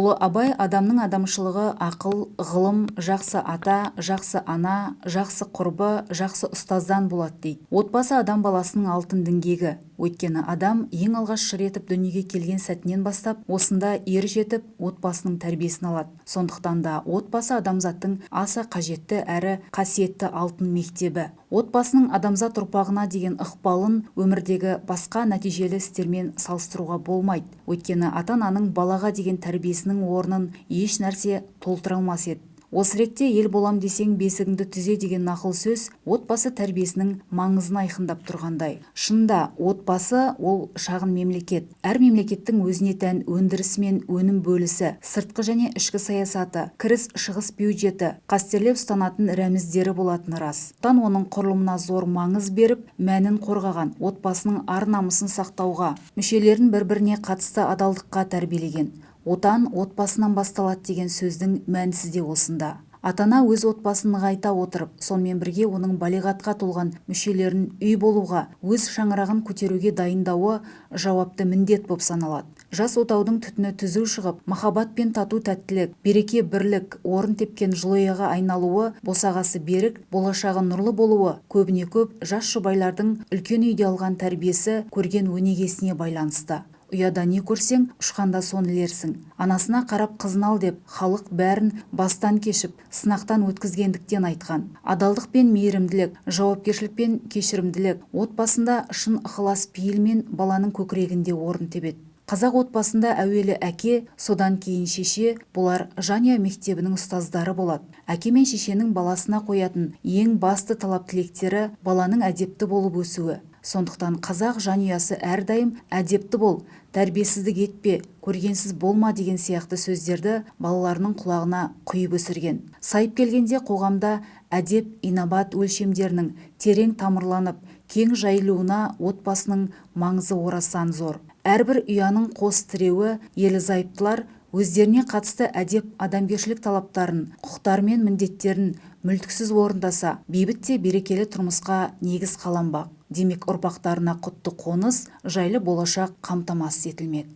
Ұлы Абай адамның адамшылығы ақыл, ғылым, жақсы ата, жақсы ана, жақсы құрбы, жақсы ұстаздан болады дейді. Отбасы – адам баласының алтын діңгегі. Өйткені адам ең алғаш шыр етіп дүниеге келген сәтінен бастап осында ер жетіп, отбасының тәрбиесін алады. Сондықтан да отбасы – адамзаттың аса қажетті әрі қасиетті алтын мектебі. Отбасының адамзат ұрпағына деген ықпалын өмірдегі басқа нәтижелі істермен салыстыруға болмайды. Өйткені ата-ананың балаға деген тәрбиесінің орнын еш нәрсе толтыра алмас еді. Осы ретте «Ел болам десең, бесігіңді түзе» деген нақыл сөз отбасы тәрбиесінің маңызын айқындап тұрғандай. Шынында, отбасы – ол шағын мемлекет. Әр мемлекеттің өзіне тән өндірісі мен өнім бөлісі, сыртқы және ішкі саясаты, кіріс шығыс бюджеті, қастерлеп ұстанатын рәміздері болатыны рас. Оның құрылымына зор маңыз беріп, мәнін қорғаған, отбасының ар намысын сақтауға, мүшелерін бір біріне қатысты адалдыққа тәрбиелеген. «Отан отбасынан басталады» деген сөздің мәнісі де осында. Ата-ана өз отбасын нығайта отырып, сонымен бірге оның балиғатқа толған мүшелерін үй болуға, өз шаңырағын көтеруге дайындауы жауапты міндет боп саналады. Жас отаудың түтіні түзу шығып, махаббат пен тату тәттілік, береке бірлік орын тепкен жылы ұяға айналуы, босағасы берік, болашағы нұрлы болуы көбіне көп жас жұбайлардың үлкен үйде алған тәрбиесі, көрген өнегесіне байланысты. Ұяда не көрсең, ұшқанда соны ілерсің. «Анасына қарап қызын ал» деп халық бәрін бастан кешіп, сынақтан өткізгендіктен айтқан. Адалдық пен мейірімділік, жауапкершілік пен кешірімділік отбасында шын ықылас пейілмен баланың көкірегінде орын тебеді. Қазақ отбасында әуелі әке, содан кейін шеше, бұлар жанұя мектебінің ұстаздары болады. Әке мен шешенің баласына қоятын ең басты талап тілектері – баланың әдепті болып өсуі. Сондықтан қазақ жанұясы әрдайым «әдепті бол», «тәрбиесіздік етпе», «көргенсіз болма» деген сияқты сөздерді балаларының құлағына құйып өсірген. Сайып келгенде, қоғамда әдеп, инабат өлшемдерінің терең тамырланып, кең жайылуына отбасының маңызы орасан зор. Әрбір ұяның қос тіреуі ерлі зайыптылар өздеріне қатысты әдеп, адамгершілік талаптарын, құқықтары мен міндеттерін мүлтіксіз орындаса, бейбіт те берекелі тұрмысқа негіз қаланбақ. Демек, ұрпақтарына құтты қоныс, жайлы болашақ қамтамасыз етілмек.